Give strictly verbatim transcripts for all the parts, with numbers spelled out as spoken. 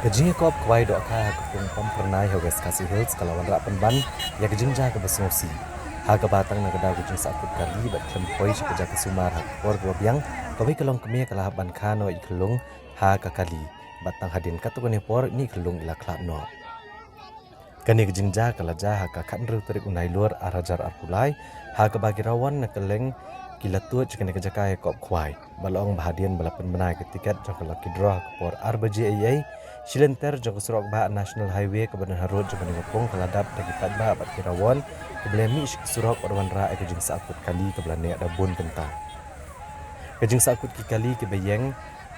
Ka jingïakop khwai dohkha ha ka pung Pamphyrnai ha West Khasi Hills ka la wanrah pynban ïa ka jingjia kaba sngewsih, ha kaba tang na ka daw ka jingsahkut kali bad khlem poi sha ka jaka sumar ha ka por kaba biang, kawei ka longkmie ka la hap ban kha noh ïa i khyllung ha ka kali, bad tang hadien katto katne por ïa i khyllung i la khlad noh. Kane ka jingjia ka la jia ha ka khathynriew tarik u Nailur arhajar arphew lai, ha kaba ki rawon na kylleng ki la tuid sha kane ka jaka ïakop khwai. Ba la ong ba hadien ba la pynbna ïa ka tiket jong ka lucky draw ha ka por ar baje eiei, shilynter jong ka surok bah National Highway kaba don harud jong kane ka pung ka la dap da ki paidbah bad ki rawon kiba la mih sha ka surok bad wanrah ïa ka jingsahkut kali kaba la neh da bun kynta. Ka jingsahkut ki kali kiba ïeng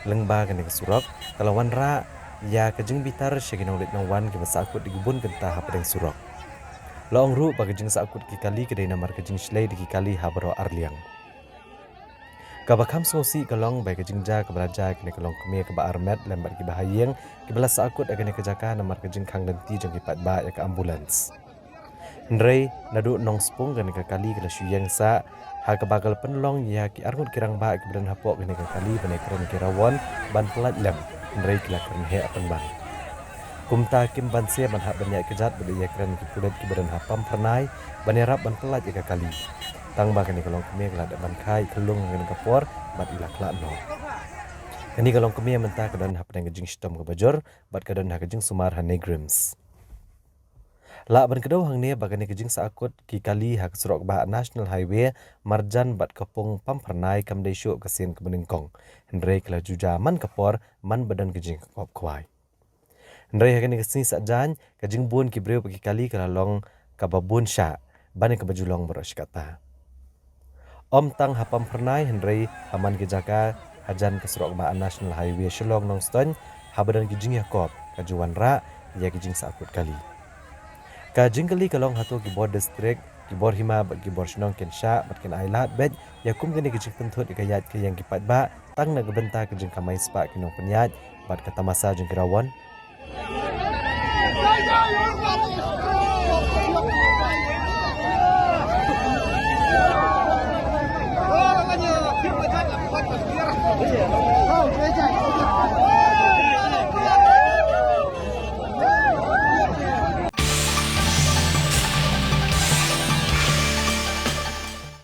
lyngba kane ka surok ka la wanrah ïa ka jingbitar sha ki nongleit nongwan kiba sahkut da ki bun kynta hapdeng surok. La ong ruh ba ka jingsahkut ki kali ka dei namar ka jingshlei da ki kali ha baroh arliang. Kaba kham sngewsih ka long ba ïa ka jingjia kaba la jia ïa kane ka longkmie kaba armet lem bad kiba ha ïing kiba la sahkut ha kane ka jaka namar ka jingkhang lynti jong ki paidbah ïa ka ambulance. Hynrei naduh nongspung kane ka kali ka la shu ïeng sah, ha kaba ka la pynlong ïa ki arngut ki rangbah kiba don hapoh kane ka kali ban ïakren ki rawon ban pyllait lem, hynrei ki la kren heh pynban. Kumta kim banse ban hap ban ïaid kjat bad ïakren ki pulit kiba don ha Pamphyrnai ban ïarap ban pyllait ïa ka kali. Tang ba kane ka longkmie ka la dep ban kha ïa i khyllung ha kane ka por bad i la khlad noh. Kane ka longkmie mynta ka don hapdeng ka jingshitom kaba jur bad ka don ha ka jingsumar ha NEIGRIHMS. Lah ban kdew hangne ba kane ka jingsahkut ki kali ha ka surok bah National Highway marjan bad ka pung Pamphyrnai kam dei shuh ka sien kaba nyngkong, hynrei ka la ju jia man ka por man ba don ka jingïakop khwai. Hynrei ha kane ka sngi Saitjaiñ ka jingbun ki briew bad ki kali ka la long kaba bun shah ban ïa kaba ju long baroh shi katta. Ym tang ha Pamphyrnai hynrei ha man ki jaka hajan ka surok bah National Highway Shillong Nongstoiñ haba don ki jingïakop ka ju wanrah ïa ki jingsahkut kali. Ka jingkylli ka long hato ki bor district, ki bor hima bad ki bor shnong kin shah bad kin ailad beit ïa kum kane ka jingpynthut ïa ka ïaid ka ïeng ki paidbah tang na ka bynta ka jingkamai spah ki nongpynïaid bad ka tamasa jong ki rawon.